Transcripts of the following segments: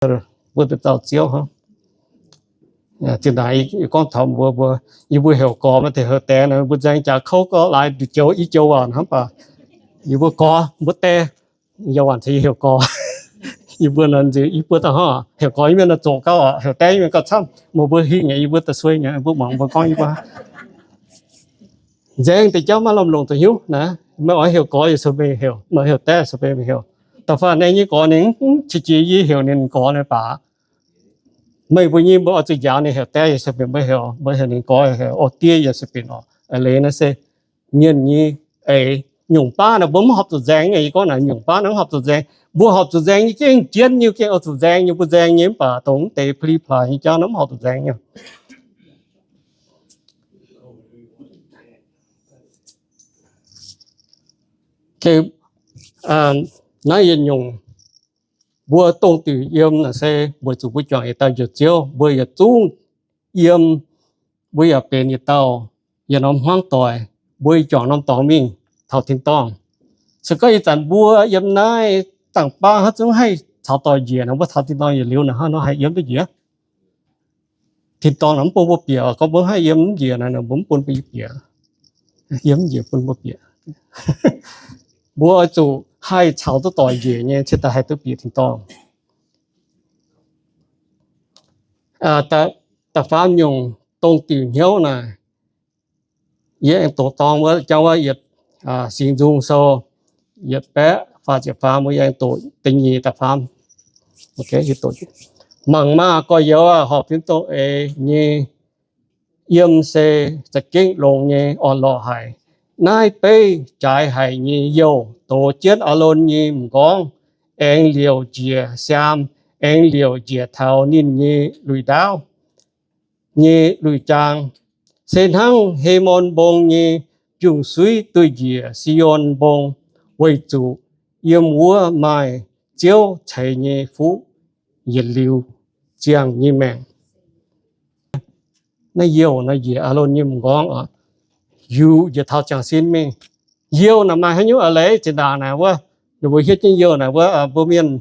Mbuo deix dauh Ziouv hnangv. Zinh ndaangc yie gorngv taux mbuo, mbuo, yie mbuo heuc gorx maaih deix heuc daengx nor, mbuo nzaeng jaax kouv gorx laaix nduqc joux i joux waac hnangv baac yie mbuo gorx mbuo daengx, yie waanc caux yie heuc gorx. Yie mbuo nor nziex yie mbuo daaih hnangv heuc gorx yie mienh nor zoqc gauh oc, heuc daengx yie mienh gauh camv. Meih mbuo hingh nyei yie mbuo daaih suei nyei, mbuo muangx mbuo gorngv yie mbuo nzaeng deix jauv maiv lamh longc da'nyungc naaic. Meih oix heuc gorx yaac sueih meih heuc, meih heuc daengx sueih meih heuc. Da'faanh naaiv nyei gorx ninh mv qiex jiez yie heuc ninh gorx naaic baac meih mbuo nyei mbuo oix zuqc njaaux ninh heuc daengx yaac sueih benx mbuo heuc, mbuo heuc ninh gorx heuc oix diev yaac sueih benx oc. Eix leiz naaiv se mienh nyei eix. Nyungc baav naaic mbuo mv horpc zuqc nzaeng nyei. Yie gorngv naaic nyungc baav naaic mv horpc zuqc nzaeng. Mbuo horpc zuqc nzaeng nyei gengh jienv nyei, gengh oix zuqc nzaeng nyei, mbuo nzaeng nyei mv baac dongh mv deix pli plaaix nyei jauv naaic mv horpc zuqc nzaeng nyei. Naaiv yietc nyungc mbuo dongh diuc yiem naaic se weic zuqc mbuo juangc yietc dauh Njoux Ziouv, mbuo yietc zungv yiem, mbuo yaac benx yietc dauh yietc norm hmuangv doic, mbuo juangc norm dorngx mingh taux tin-dorngh. Se gorngv ih zanc mbuo yiem naaiv dangh baav hnangv zungv haih caux doic njiec nor, mbuo taux tin-dorngh yietc liuz naaic hnangv nor haih yiem duqv njiec. Tin-dorngh naaic mv bun mbuo bieqc, gorngv mbuo haih yiem mv njiec naaic, mbuo mv bun mbuo bieqc. Yiem mv njiec bun mbuo bieqc. Mbuo oix zuqc haih caux duqv doic njiec nyei cingx daaih haih duqv bieqc tin-dorngh. Da'faam nyungc dongh diuc hnyouv naaic, yie aengx doqc dorng wuov jangx wuov yietc Singx Nzung Sou yietc baeqv faah ziepc faam, yie aengx doqc da'nyeic da'faam. Mangc maah! Gorx-youz aah! Horpc fim dongh eix nyei yiem se za'gengh longx nyei orn-lorqc haic. Naaiv beiv jaaix haic nyei youh dox jienv Aalon nyei m'nqorngv, aengx liouc njiec siaam, aengx liouc njiec taux ninh nyei luic ndaauv nyei luic jaang, se hnangv Hemon Mbong nyei njung-suiv duih njiec Si^on Mbong, weic zuqc yiem wuov maaih Ziouv ceix nyei fuqv yietc liuz ziangh nyei maengc. Naaiv youh naaiv njiec Aalon nyei m'nqorngv oc, yuqc njiec taux ziangh sin mingh. Youh naaic maaih haaix nyungc a'leiz zinh ndaangc naaic wuov, ninh mbuo hietv jienv youh naaic wuov, mbuo mienh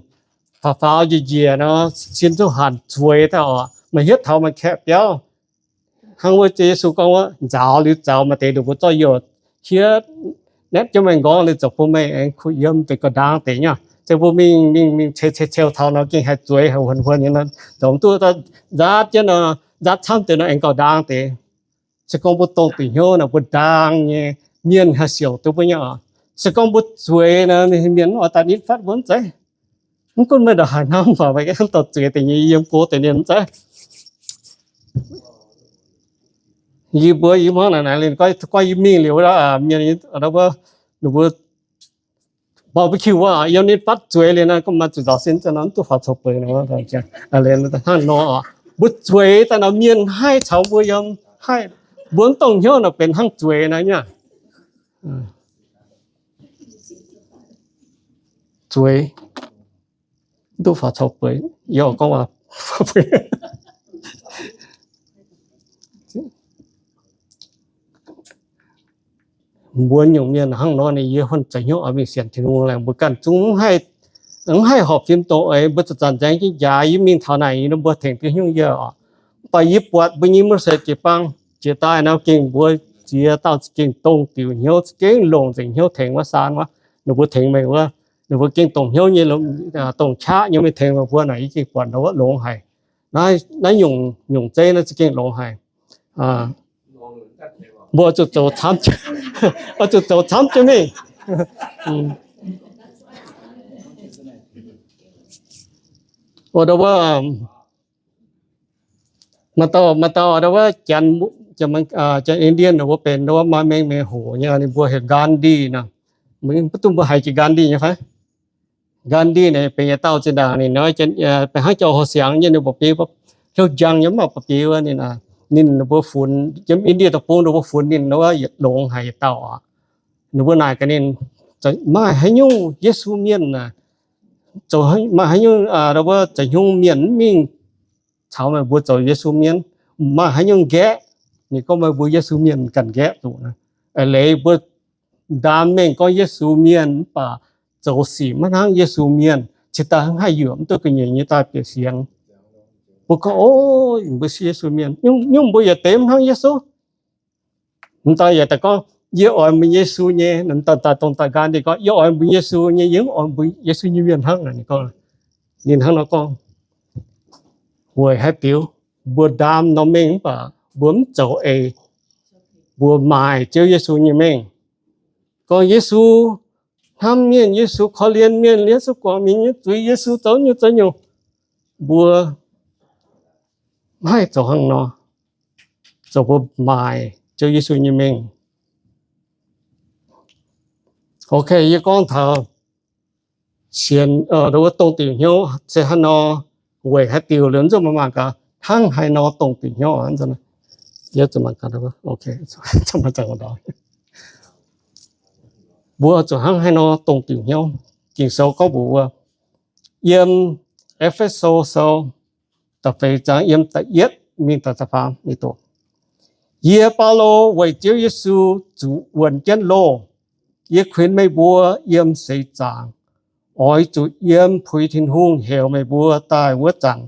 faaux faaux njiec njiec nor, sin zungv hanc zueiz daaih oc. Maaih hietv taux maaih kaeqv biauv. Hnangv wuov Ziouv Yesu gorngv wuov, nzaaux liuz zaux maaih deix ninh mbuo zorqv youh hietv netv jienv maaih m'nqorngv liuz zoux bun meih aengx kuh yiem deix gauh ndaang deix nyei. Se mbuo mingh mingh mingh ceu ceu ceu taux nor gengh haih zueiz haih huon huon nyei nor, zoux mv duqv, nzaatv jienv nor, nzaatv camv deix nor aengx gauh ndaang deix. Se gorngv mbuo dongh diuc hnyouv naaic mbuo ndaang nyei, mienh haih siouc duqv mbuo nyei oc. Se gorngv mbuo zueiz nor, mienh mv oix daaih nitv fatv mbuo mv zeiz. Mv gunv meih ndongc haaix hnamv, mv baac meih gengh dorh zueiz deix nyei yiem go deix mienh mv zeiz. Yie mbuo yie hmuangv naaic naaic, gorngv yie mingh liuz, mienh, ninh mbuo, barbecue wuov, yiem ninh fatv zueiz liuz nor, maaih zuqc nzaaux sin za'nor mv duqv faaux coux beix nor, hnangv nor, mbuo zueiz daaih nor mienh haih caux mbuo yiem, haih, mbuo mv dongh hnyouv naaic benx hnangv zueiz naaiv nyei. Zueiz, mv duqv faaux coux beix, yie gorngv waac. Mbuo nyungc mienh hnangv nor ninh, yie huotv zoux hnyouv oix mingh sienx Tin-Hungh laengz, mbuo ganh zungv mv haih horpc fim dongh eix. Mbuo zanc-zanc nzaeng jienv jaax, yie mingh taux naaic, yie mbuo tengx duqv hnyouv yie oc. Mv baac yie buatc mbuo nyei mv se jiu-baang jiex daaih nor, gengh mbuo ziex dauh za'gengh dongh diuc hnyouv, za'gengh longc nzengc hnyouv tengx wuov saan wuov. Ninh mbuo tengx meih wuov, ninh mbuo gengh dongh hnyouv nyei, dongh qaqv nyei mingh tengx meih mbuo naaic, yie gengh buatc ndau wuov longx haic. Naaiv nyungc, nyungc zeiv naaiv za'gengh longx haic. Mbuo zuqc zoux camv, zuqc zoux camv jienv mingh. Wuov, maaih dauh, maaih dauh wuov, Janx, Indian wuov benx wuov maaih mengh mengh hoc nyei, ninh mbuo heuc Gandhi nor. Mv duqv mbuo haiz jiex Gandhi nyei fai? Gandhi naaic benx yietc dauh zinh ndaangc ninh nor, benx hnangv jauv-hoh siangx nyei, ninh mbuo biei hnyouv njang nyei, mv baac biei wuov ninh, ninh mbuo funx yiem India deic-bung, ninh mbuo funx ninh wuov yietc longx haic yietc dauh oc. Ninh mbuo naaic gaax ninh, maaih haaix nyungc Yesu mienh, maaih haaix nyungc wuov za'hnyungv mienh mv mingh caux meih mbuo zoux Yesu mienh? Maaih haaix nyungc nqaeqv? Ninh gorngv meih mbuo Yesu mienh ganh nqaeqv zuqc. Eix leiz mbuo ndaam mengh gorngv Yesu mienh mv baac zoux sic maiv hnangv Yesu mienh. cingx daaih hnangv haih yuoqc mv duqv ga'nyiec nyei daaih bieqc sienx. Mbuo gorngv, o, mbuo sienx Yesu mienh, nyungc mbuo yietc deix mv hnangv Yesu. M'daaih yaac daaih gorngv, yie oix mbuo Yesu nyei, m'daaih daaih dongh daaih nqaang ninh gorngv, yie oix mbuo Yesu nyei, yie mv oix mbuo Yesu nyei mienh hnangv. Ninh gorngv, ninh hnangv nor gorngv, weic haaix diuc mbuo ndaam norm mengh mv baac mbuo mv zoux eix, mbuo maaic Ziouv Yesu nyei mengh. Gorngv Yesu hnamv mienh, Yesu korv-lienh mienh, Yesu guangc mienh nyei zuiz, Yesu zoux nyungc zoux nyungc, mbuo mv haih zoux hnangv nor, zoux mbuo maaic Ziouv Yesu nyei mengh. Ok, yie gorngv taux sienx wuov dongh diuc hnyouv se haaix nor, weic haaix diuc liuz nzunc maaih mangc gaax hnangv haaix nor dongh diuc hnyouv. Mbuo zuqc hnangv haaix nor dongh diuc hnyouv. Ging-Sou gorngv mbuox wuov, yiem E^fe^so Sou da'feix zaang yiem da'yietv mingh da'faam mingh doqc, yie, Baulo, weic Ziouv Yesu zuqc wuonx jienv loh. Yie kuinx meih mbuo yiem seix zaangc, oix zuqc yiem puix Tin-Hungh heuc meih mbuo daaih wuov zanc,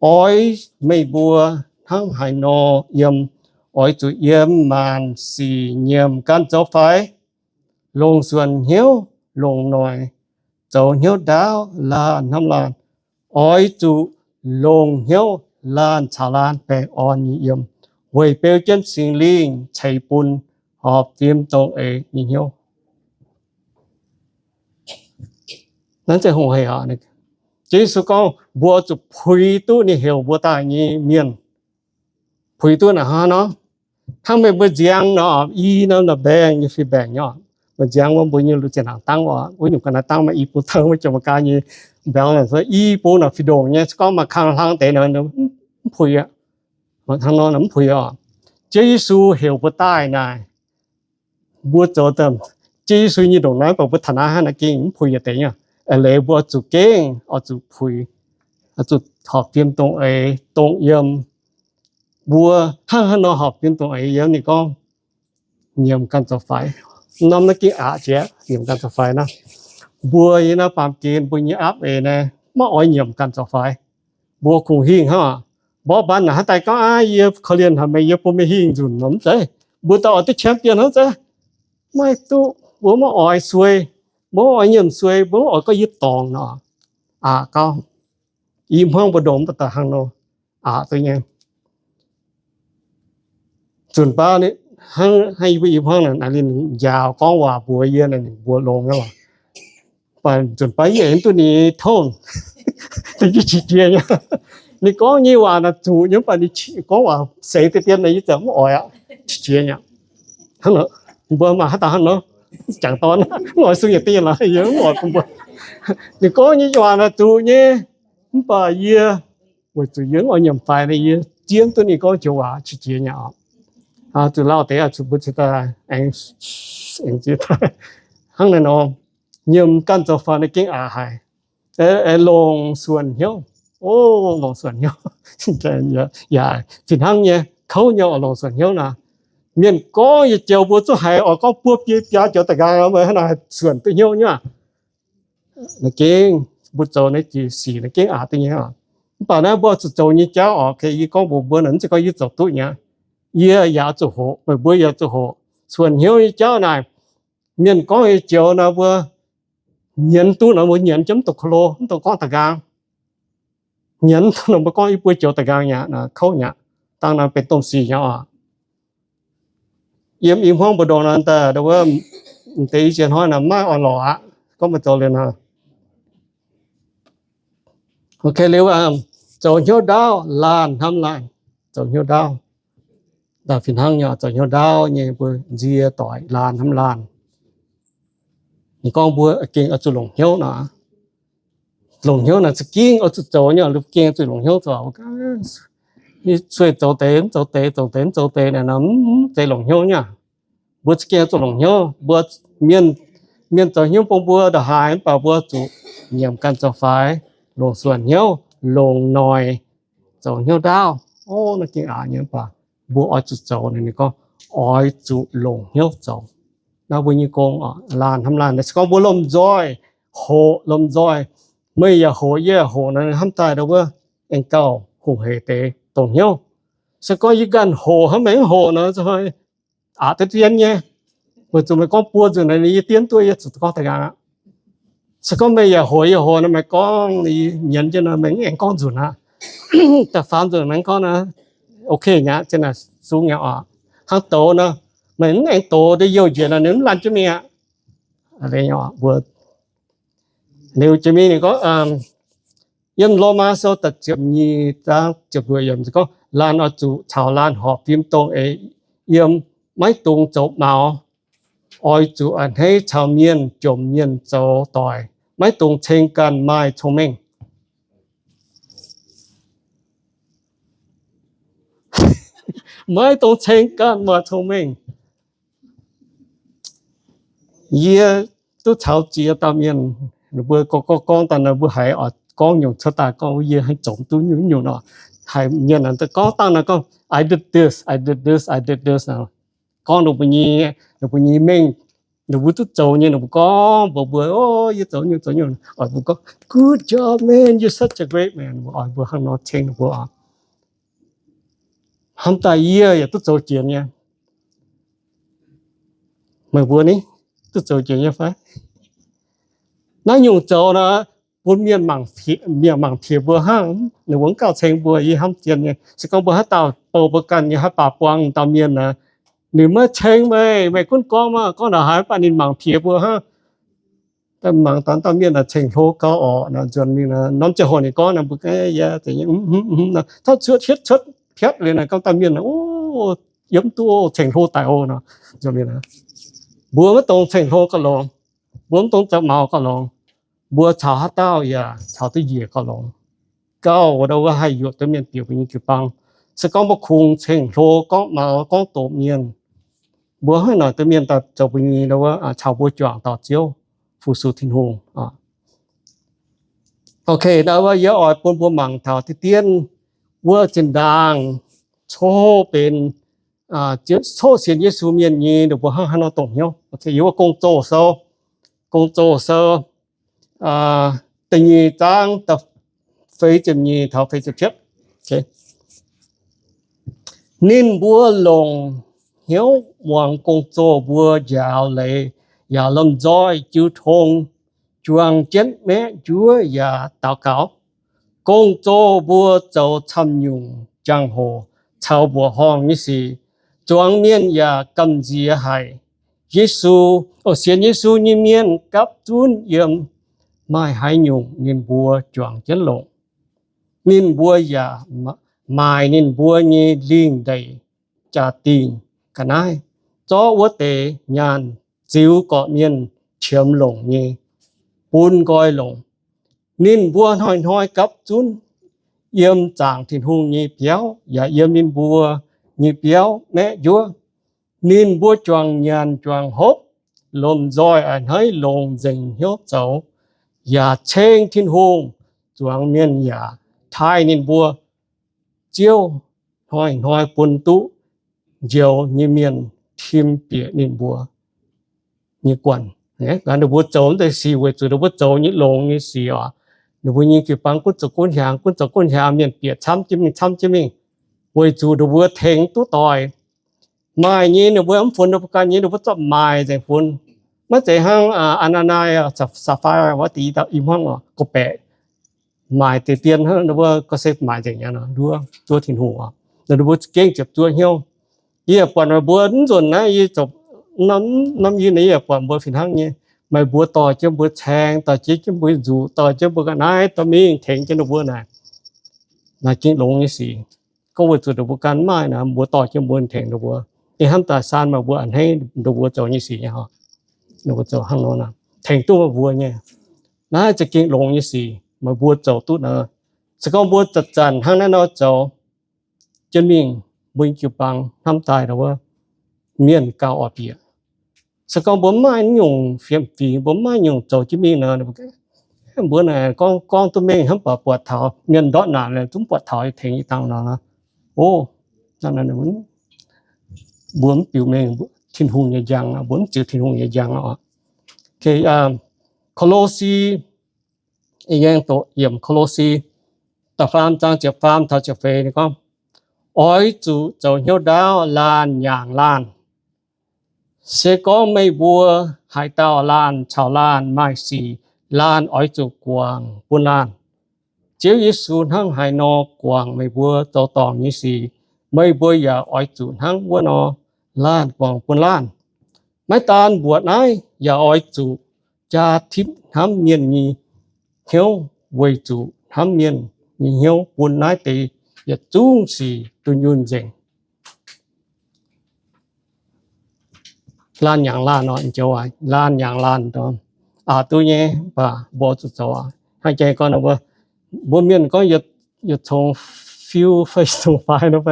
oix meih mbuo hnangv haaix nor yiem, oix zuqc yiem maanc sic nyiemc ganh zoux faix, longc suonc hnyouv, longc noic, zoux hnyouv ndaauv, laanh hnamv laanh. Oix zuqc longc hnyouv laanh caux laanh baengh orn nyei yiem, weic beu jienv Singx Lingh ceix bun horpc fim dongh eix nyei hnyouv. Naaiv se hungh hec oc. Ziouv Yesu gorngv mbuo zuqc puix duqv ninh heuc mbuo daaih nyei mienh. Puix duqv naaic hnangv nor, hnangv meih mbuo nziang nor, i norm naaic mbaengx nyei fih mbaengx nyei oc. Mbuo nziang wuov mbuo nyei lu zienh hnaangx dangv oc, wuov nyungc ga'naaiv dangv maaih i bung dangv, wuov jiex Meigaa nyei mbaengx naaic, i bung naaic fih ndongc nyei, se gorngv maaih kang hlang deix naaic mv puix aqv. Hnangv nor mv puix oc. Ziouv Yesu heuc mbuo daaih naaic, mbuo zoux Ziouv Yesu nyei ndongc naaiv, mv baac mbuo taux naaiv hnangv naaic gengh mv puix yietc deix nyei. Eix leiz mbuo zuqc gengh oix zuqc puix, zuqc horpc fim dongh eix dongh yiem. Mbuo hnangv haaix nor horpc fim dongh eix yiem? Ninh gorngv nyiemc ganh zoux faix. Norm naaiv gengh aqc jiex, nyiemc ganh zoux faix naaiv. Mbuo yiem naaiv baamh gen mbuo nyei aapv eix naaiv maiv oix nyiemc ganh zoux faix. Mbuo kungx hingh hnangv. Mborqv mbaanh naaic haaix daaih gorngv, aav, yie korv-lienh haic meih, yie bun meih hingh nzunc nor mv zeiz. Mbuo daaih oix duqv champion hnangv zeiz. Maiv duqv, mbuo maiv oix suei, mbuo maiv oix nyiemc suei, mbuo maiv oix gorngv yie dorngc nor. Aqc gauh. I hmuangv mbu'ndongx mv baac daaih hnangv nor, aqc duqv nyei. Nzunc baav hnangv, hnangv yie mbuo i hmuangv naaic, naaic ninh njaaux gorngv waac mbuox yie naaic, ninh mbuox longx nyei lorqc. Mv baac nzunc baav yie aengx duqv ninh tongv, yie qiex jiez nyei. Ninh gorngv nyei waac naaic zuqc nyei, mv baac ninh gorngv waac seix deix dien naaic yie ziouc mv oix aqv, qiex jiez nyei. Hnangv nor, mbuo maaih haaix dauh hnangv nor, jangx dorn, mv oix sung yietc deix lorqc, yie mv oix bun mbuo. Ninh gorngv nyei waac naaic zuqc nyei, mv baac yie weic zuqc yie mv oix nyiemc faix naaic, yie zieqv duqv ninh gorngv joux waac qiex jiez nyei oc. Zuqc lauh deix zuqc mbuo cingx daaih aengx, aengx zieqv daaih. Hnangv naaiv nor, nyiemc ganh zoux faix naaiv gengh aqc haic. Longc suonc hnyouv. O, longc suonc hnyouv. Yaac fih hnangv nyei, kouv nyei oc, longc suonc hnyouv naaic. Mienh gorngv yietc joux mbuo zungv haiz oc, gorngv buo biei biaa joux da'nqaang, meih hnangv naaic suonc duqv hnyouv nyei aqv. Naaiv gengh mbuo zoux naaiv jiex sic naaiv gengh aqc duqv nyei oc. Mv baac naaiv mbuo zuqc zoux nyei jauv oc. Yie gorngv mbuox mbuo naaic, mv zeiz gorngv yie zoux duqv nyei aqv. Yie yaac zuqc hoqc, meih mbuo yaac zuqc hoqc. Suonc hnyouv nyei jauv naaic, mienh gorngv yietc joux naaic mbuo nyienz duqv nor mbuo nyienz jienv mv dungx klo, mv dungx gorngv da'nqaang. Nyienz duqv nor mbuo gorngv i buo joux da'nqaang nyei aqv, kouv nyei aqv. Dangh naaiv benx domh sic nyei oc. Yiem i hmuangv mbu'ndongx naaic daaih wuov, m'deix i ziex hnoi naaic maiv orn-lorqc aqv, gorngv mbuo zoux liuz nor. Ok, liuz, zoux hnyouv ndaauv, laanh hnamv laanh. Zoux hnyouv ndaauv, daaih fih hnangv nyei, zoux hnyouv ndaauv nyei mbuo nzie doic laanh hnamv laanh. Ninh gorngv mbuo gengh oix zuqc longc hnyouv nor. Longc hnyouv naaic za'gengh oix zuqc zoux nyei, gengh zuqc longc hnyouv zoux. Sueih zoux deix mv zoux deix, zoux deix mv zoux deix naaic, mv zeiz longc hnyouv nyei. Mbuo za'gengh zuqc longc hnyouv. Mbuo mienh, mienh zoux hnyouv bun mbuo ndongc haaix, mv baac mbuo zuqc nyiemc ganh zoux faix, longc suonc hnyouv, longc noic, zoux hnyouv ndaauv. O, naaiv gengh aqc nyei, mv baac mbuo oix zuqc zoux. Ninh gorngv oix zuqc longc hnyouv zoux. Naaiv mbuo nyei gong, laanh hnamv laanh. Se gorngv mbuo lomh nzoih hoqc lomh nzoih. Meih yaac hoqc, yie yaac hoqc nor, hnamv daaih ndau wuov aengx gauh hungh hec deix dongh hnyouv. Se gorngv yie ganh hoqc hnangv, meih mv hoqc nor, aqc duqv dienv nyei. Weic zuqc meih gorngv buo nzunc naaic, yie dienv duqv, yie zuqc gorngv daaih nqaang aqv. Se gorngv meih yaac hoqc yie hoqc nor, meih gorngv nyienz jienv nor, meih mv aengx gorngv nzunc aqv. Da'faam nzunc meih gorngv nor, ok nyei, zinh naaic sung nyei oc. Hnangv douz nor, meih mv aengx douz, deix youh njiec nor, ninh mv lan jienv mingh aqv. Mbuo liuz jiex mingh ninh gorngv, yiem Lomaa Sou da'ziepc nyeic zaang ziepc luoqc yiemc gorngv, laanh oix zuqc caux laanh horpc fim dongh eix yiem, maiv dungx zoux maux. Oix zuqc a'hneiv caux mienh, jomc mienh zoux doic, maiv dungx ceng ganh maaih cong-mengh. Maiv dungx ceng ganh maaih cong-mengh. Yie duqv caux ziex dauh mienh, ninh mbuo gorngv, gorngv, gorngv daaih nor, mbuo haiz oix gorngv nyungc cuotv daaih gorngv yie hnangv zoux duqv nyungc, nyungc nor. Haiz mienh gorngv dangh nor gorngv, I did this, I did this, I did this. Gorngv ninh mbuo nyei, ninh mbuo nyei mengh, ninh mbuo duqv zoux nyei, ninh mbuo gorngv mbuox mbuo, o, yie zoux nyungc, zoux nyungc. Oix mbuo gorngv, good job, man, you're such a great man. Oix mbuo hnangv nor ceng ninh mbuo oc. Hnamv daaih yie yaac duqv zoux jiex nyei. Meih mbuo ni, duqv zoux jiex nyei fai? Naaiv nyungc zoux nor, bun mienh mangc piex, mienh mangc piex mbuo hnangv. Ninh mbuo mv gauh ceng mbuo, yie hnamv zien nyei. Se gorngv mbuo haaix dauh bou mbuo ganh nyei, haaix baac buang dauh mienh nor, ninh maiv ceng meih, meih gunv gorngv maah, gorngv naaic haaix, mv baac ninh mangc piex mbuo hnangv. Mangc dangh dauh mienh naaic ceng-hlo gauh orqc nor, nzuonx mingh nor, norm ziangh hoc ninh gorngv nor, mbuo ganh yaac taux cuotv hietv cuotv hietv liuz naaic, gorngv dauh mienh naaic, o, yiem duqv ceng-hlo daic oc nor. Mbuo maiv dungx ceng-hlo gauh longx. Mbuo mv dungx zoux maux gauh longx. Mbuo caux haaix dauh yaac caux duqv njiec gauh longx. Gauh wuov ndau wuov haih yuoqc duqv mienh bieqc mbuo nyei jiu-baang. Se gorngv mbuo kungx ceng-hlo, gorngv maux, gorngv doqc mienh, mbuo haaix noic duqv mienh daaih zoux mbuo nyei ndau wuov, caux mbuo juangc dauh Ziouv, fu-sux Tin-Hungh. Ok, ndau wuov yie oix bun mbuo mangc taux deix dienv wuov zinh ndaangc coqv benx, coqv sienx Yesu mienh nyei, ninh mbuo hnangv haaix nor dongh hnyouv. Yiem wuov Gong-Zoh sou, Gong-Zoh sou da'nyeic zaang da'feix ziepc nyeic taux feix ziepc cietv. Ninh mbuo longc hnyouv muangx gong-zoh mbuo njaaux leiz yaac lomh nzoih jiu tong, juangc jienv maeqv njuov yaac daux gaux. Gong-zoh mbuo zoux camv nyungc jangx-hoc caux mbuoqc horngh nyei sic, zuangx mienh yaac gamh nziex haic. Yesu, o, sienx Yesu nyei mienh gapv zunv yiem maaih haaix nyungc ninh mbuo juangc jienv longc. Ninh mbuo yaac maaic ninh mbuo nyei lingh ndeic jaa-dingh ga'naaiv, zorqv wuov deix nyaanh ziux gorqv-mienh qiemx longc nyei bun nqoi longc. Ninh mbuo hnoi-hnoi gapv zunv yiem zaangc Tin-Hungh nyei biauv yaac yiem ninh mbuo nyei biauv maeqv njuov. Ninh mbuo juangc nyanc juangc hopv, lomh nzoih a'hneiv longx nzengc hnyouv zoux, yaac ceng Tin-Hungh. Zuangx mienh yaac taaih ninh mbuo. Ziouv hnoi-hnoi bun duqv njoux nyei mienh tim bieqc ninh mbuo nyei guanh. Ninh mbuo zoux wuov deix sic weic zuqc ninh mbuo zoux nyei longx nyei sic oc. Ninh mbuo nyei jiu-baang gunv zoux gunv hiaangx, gunv zoux gunv hiaangx, mienh bieqc camv jienv mingh, camv jienv mingh, weic zuqc ninh mbuo tengx duqv doic. Maaih nyei ninh mbuo mv funx ninh mbuo ganh nyei, ninh mbuo zorqv maaic nzengc funx. Maiv zeiz hnangv Aa^naa^naa, Saa^faa wuov deix i dauh i hmuangv oc, gorngv-baeqc maaic deix dien hnangv, ninh mbuo gorngv se maaic nzengc nyei nor, nduov, nduov Tin-Hungh oc. Ninh mbuo za'gengh ziepc zuoqv hnyouv. Yie buatc meih mbuo mv nzunc naaiv, yie zoux norm yie naaiv, yie buatc mbuo fih hnangv nyei. Meih mbuo dorh jienv mbuo caeng, dorh jienv jienv mbuo nzuqc, dorh jienv mbuo ga'naaiv dorh mingh tengx jienv ninh mbuo naaic, naaic gengh longx nyei sic. Gorngv weic zuqc ninh mbuo ganh mv maaih naaic, mbuo dorh jienv mbuo tengx ninh mbuo. Ninh hnamv daaih saan meih mbuo a'hneiv ninh mbuo zoux nyei sic nyei oc. Ninh mbuo zoux hnangv nor naaic, tengx duqv meih mbuo nyei. Naaiv za'gengh longx nyei sic meih mbuo zoux duqv naaic. Se gorngv mbuo zanc-zanc hnangv naaiv nor zoux jienv mingh, mbuo nyei jiu-baang hnamv daaih wuov, mienh gauh oix bieqc. Se gorngv mbuo mv maaih nyungc fiem-fingx, mbuo mv maaih nyungc zoux jienv mingh nor, mbuo naaic gorngv, gorngv duqv mengh hnangv, buatc, buatc taux mienh ndortv naanc, zungv buatc taux tengx yie dangh nor, o, mbuo mv biux mengh Tin-Hungh nyei njang, mbuo mv ziux Tin-Hungh nyei njang oc. Ko^lo^si, yiem Ko^lo^si da'faam zaang ziepc faam taux ziepc feix ninh gorngv, oix zuqc zoux hnyouv ndaauv laanh nyaangc laanh. Se gorngv meih mbuo haaix dauh laanh caux laanh maaih sic, laanh oix zuqc guangc bun laanh. Ziouv Yesu hnangv haaix nor guangc meih mbuo zoux dorngc nyei sic, meih mbuo yaac oix zuqc hnangv wuov nor laanh guangc bun laanh. Maiv daan mbuoqc naaiv, yaac oix zuqc jaa tipv hnamv mienh nyei hnyouv, weic zuqc hnamv mienh nyei hnyouv bun naaiv deix yietc zungv sic dunh yunh nzengc. Laanh nyaangc laanh nor, joux laanh nyaangc laanh nor, aa, duqv nyei, mv baac mbuo zuqc zoux hnangv jai gorn mbuo, mbuo mienh gorngv yietc congx fiuv fai congx faix nor,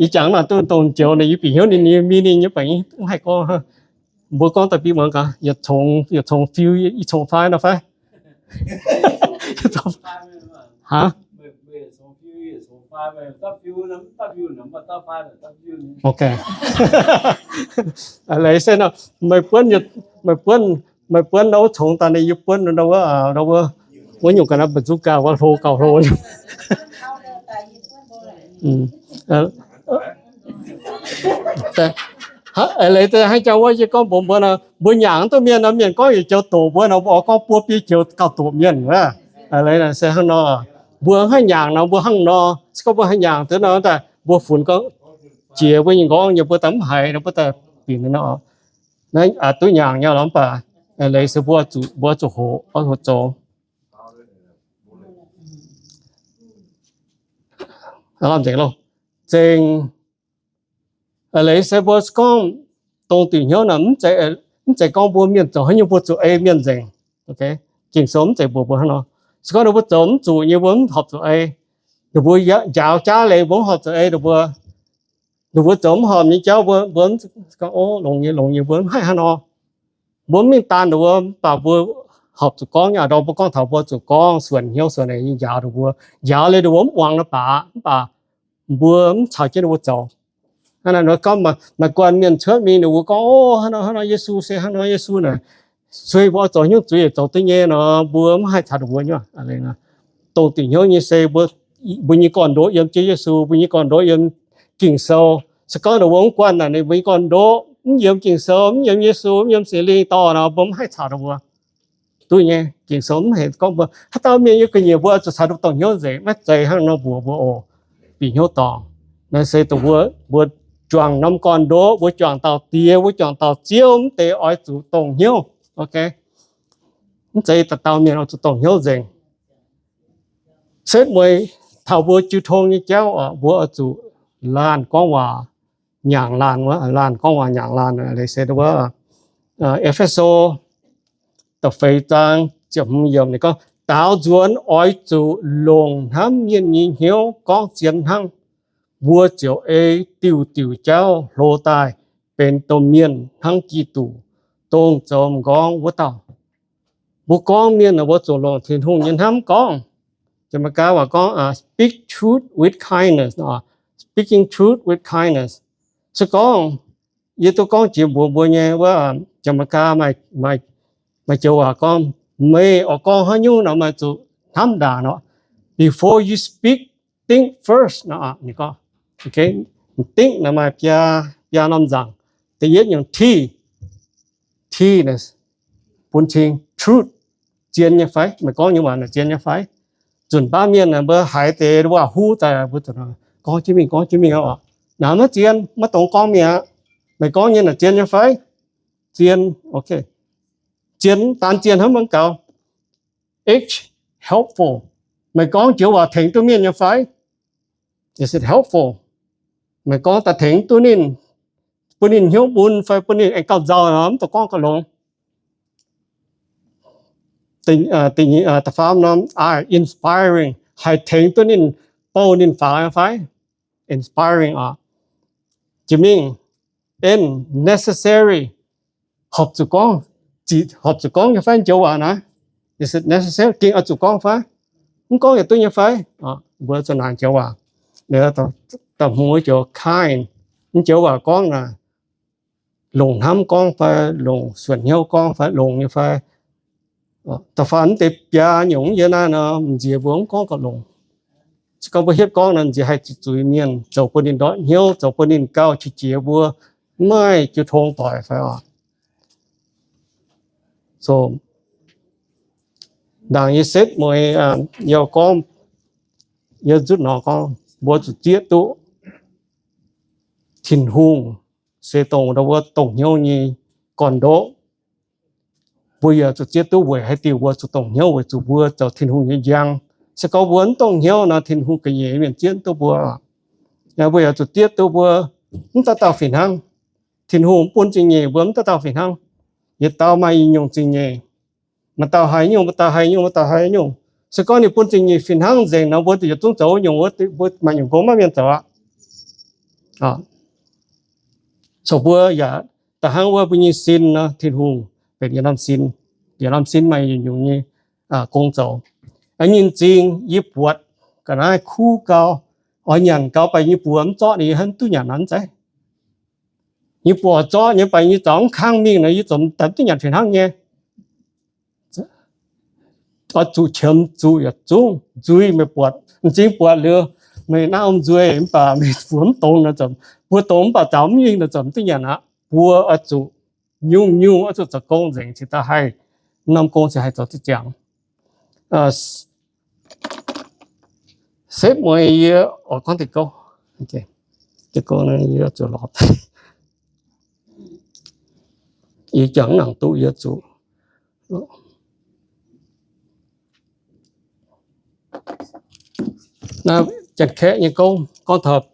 ih jangx naaic duqv dongh joux naaic yie bieqc hnyouv ninh, ninh meaning nyei, baac mv haih gorngv. Mbuo gorngv daaih bieqc muangx gaax, yietc congx fiuv, yietc congx faix nor fai? Aa, leiz se nor, meih buonv, meih buonv, meih buonv ndau wuov congx daaih, yie buonv ndau wuov, wuov nyungc ga'naaiv bazooka wuov hlo gauh hlo. Leiz hnangv jangx wuov yie gorngv mbuox mbuo nor, mbuo nyaangc duqv mienh nor, mienh gorngv yietc joux doqc mbuo nor, mbuo oix gorngv buo biei joux gauh doqc mienh. Leiz se hnangv nor, mbuo haih nyaangc nor, mbuo hnangv nor, se gorngv mbuo haih nyaangc duqv nor, mbuo funx gorngv jiex mbuo nyei nqorngv nyei, mbuo daaih mv haiz nor, mbuo daaih binc nor, duqv nyaangc nyei lorqc. Mv baac leiz se mbuo zuqc, mbuo zuqc hoqc, oix hoqc zoux. Lamh nzengc loh. Zengc, leiz se mbuo gorngv dongh diuc hnyouv naaic, mv zeiz gorngv mbuo mienh zoux haaix nyungc mbuo zuqc ei mienh nzengc. Ging-Sou mv zeiz mbuox mbuo hnangv nor. Se gorngv ninh mbuo zoux mv zuqc nyei, mbuo mv horpc zuqc ei. Ninh mbuo njaaux jaav leiz, mbuo mv horpc zuqc ei ninh mbuo. Ninh mbuo zoux mv horpc nyei jauv, mbuo, mbuo mv gorngv, o, longx nyei, longx nyei, mbuo mv haih hnangv nor. Mbuo mv mingh daan ninh mbuo, mv baac mbuo horpc zuqc gorngv nyei. Ndau mbuo gorngv taux mbuo zuqc gorngv suonc hnyouv suonc naaic nyei njaaux ninh mbuo, njaaux liuz ninh mbuo mv muangx nor baac, mv baac mbuo mv caux jienv ninh mbuo zoux. Hnangv naaic nor gorngv maaih guanh mienh cuotv mingh, ninh mbuo gorngv, o, hnangv nor, hnangv nor, Yesu se hnangv nor, Yesu naaic sueih mbuo oix zoux haaix nyungc zuiz yaac zoux duqv nyei nor, mbuo mv haih caux ninh mbuo nyei. Dongh diuc hnyouv nyei se mbuo, mbuo nyei gorn-ndoqv yiem Ziouv Yesu, mbuo nyei gorn-ndoqv yiem Ging-Sou. Se gorngv ninh mbuo mv guanh naaic, ninh mbuo nyei gorn-ndoqv mv yiem Ging-Sou, mv yiem Yesu, mv yiem Singx Lingh dorh nor, mbuo mv haih caux ninh mbuo. Duqv nyei, Ging-Sou mv heic gorngv mbuo haaix dauh mienh yiem ga'nyiec mbuo zuqc caux ninh mbuo dongh hnyouv nzengc, maiv zeiz hnangv nor mbuox mbuo oc. Bieqc hnyouv dorngc. Naaiv se dongh mbuo, mbuo juangc norm gorn-ndoqv, mbuo juangc dauh diex, mbuo juangc dauh Ziouv, mv deix oix zuqc dongh hnyouv. Mv zeiz dauh dauh mienh oix zuqc dongh hnyouv nzengc. Setv mueiz taux mbuo jiu tong nyei jauv oc, mbuo oix zuqc laanh gorngv waac, nyaangc laanh wuov, laanh gorngv waac nyaangc laanh. Leiz se wuov, E^fe^so da'feix zaang ziepc hmz yiemc ninh gorngv, daaux nzuonx oix zuqc longc hnamv mienh nyei hnyouv gorngv zien hnangv. Mbuo ziouc ei diuc diuc jauv hlo daaih benx domh mienh hnangv Giduc, dongh zoux m'nqorngv wuov dauh. Mbuo gorngv mienh aah, mbuo zuqc longc Tin-Hungh nyei hnamv gorngv. Janx-Meigaa waac gorngv, speak truth with kindness, speaking truth with kindness. Se gorngv yie duqv gorngv jiex mbuox mbuo nyei wuov, Janx-Meigaa maaih, maaih joux waac gorngv, meih oix gorngv haaix nyungc nor, meih zuqc hnamv ndaangc nor. Before you speak, think first nor, ninh gorngv. Think nor maaih biaa, biaa norm nzaangc. Da'yietv nyungc T, T naaic bun cing truth, zien nyei fai? Meih gorngv nyei waac naaic zien nyei fai? Zunc baav mienh mbuo haiz deix waac-huv daaih, mbuo gorngv jienv mingh, gorngv jienv mingh oc. Naaiv maiv zien, maiv dungx gorngv mingh aqv. Meih gorngv nyei naaic zien nyei fai? Zien, ok. Zien, daan zien hnangv maiv gaux. H, helpful. Meih gorngv joux waac tengx duqv mienh nyei fai? Is it helpful? Meih gorngv daaih tengx duqv ninh, bun ninh hnyouv mun fai bun ninh aengx gauh nzauh nor, mv dungx gorngv gauh longx. Da'faam norm, inspiring, haih tengx duqv ninh, bouh ninh faaux fai? Inspiring oc. Jiex mingh, N, necessary, horpc zuqc gorngv, horpc zuqc gorngv nyei fai joux waac naaiv? Is it necessary? Gengh oix zuqc gorngv fai? Mv gorngv yaac duqv nyei fai? Mbuo zuqc naaic joux waac. Da'hmz joux kind, mv joux waac gorngv naaic, longc hnamv gorngv fai longc suonc hnyouv gorngv fai longx nyei fai. Da'faanh mv deix biaa nyungc yie naaiv nor, m'nziex mbuo mv gorngv gauh longx. Se gorngv mbuo hietv gorngv nor, m'nziex haih zuqc zuiz mienh, zoux bun ninh ndortv hnyouv, zoux bun ninh gauh qiex jiez mbuo, mv maaih jiu tong doic fai oc. So, ndaangc yie setv mueiz yie gorngv, yie nzutv nor gorngv mbuo zuqc zieqv duqv Tin-Hungh se dongh mbuo dongh hnyouv nyei gorn-ndoqv. Mbuo yaac zuqc zieqv duqv weic haaix diuc mbuo zuqc dongh hnyouv, weic zuqc mbuo zoux Tin-Hungh nyei njang. Se gorngv mbuo mv dongh hnyouv nor, Tin-Hungh ga'nyiec mienh zieqv duqv mbuo. Mbuo yaac zuqc zieqv duqv mbuo mv dauh dauh fih hnangv. Tin-Hungh mv bun zingh nyeic mbuo mv dauh dauh fih hnangv. Yietc dauh maaih yietc nyungc zingh nyeic. Maaih dauh haiz nyungc, maaih dauh haiz nyungc, maaih dauh haiz nyungc. Se gorngv ninh bun zingh nyeic fih hnangv nzengc nor, mbuo ziouc yietc zungv zoux wuov nyungc, mbuo maaih nyungc gong maiv mienh zoux aqv. So mbuo yaac da'hnangv wuov mbuo nyei sin nor, Tin-Hungh benx yietc norm sin. Yietc norm sin maaih yietc nyungc nyei gong zoux. Nyinh zingh yie buatc ga'naaiv kuv gau, oix nyanc gau, mv baac yie nyei buoz mv zorqv, ninh hnangv duqv nyanc nor mv zeiz. Yie nyei buoz zorqv nyei, mv baac yie zaux mv kangv mingh nor, yie ziouc daaih duqv nyanc fih hnangv nyei. Oix zuqc qiemx zuqc yietc zungv nzuih meih buatc. M'zing buatc liuz, meih naaiv ong nzuih mv baac meih buoz mv dongz nor, mbuo dongz mv baac zaux mv mingh nor, ziouc mv duqv nyanc aqv. Mbuo oix zuqc nyungc-nyungc oix zuqc zoux gong nzengc cingx daaih haih, norm gong cingx haih zoux duqv ziangx. Setv mueiz yie oix gorngv diuh gouv, diuh gouv yie zuqc lorz, yie jangx nangc duqv yie zuqc. Naaiv Janx-Kaeqv nyei gouv gorngv taux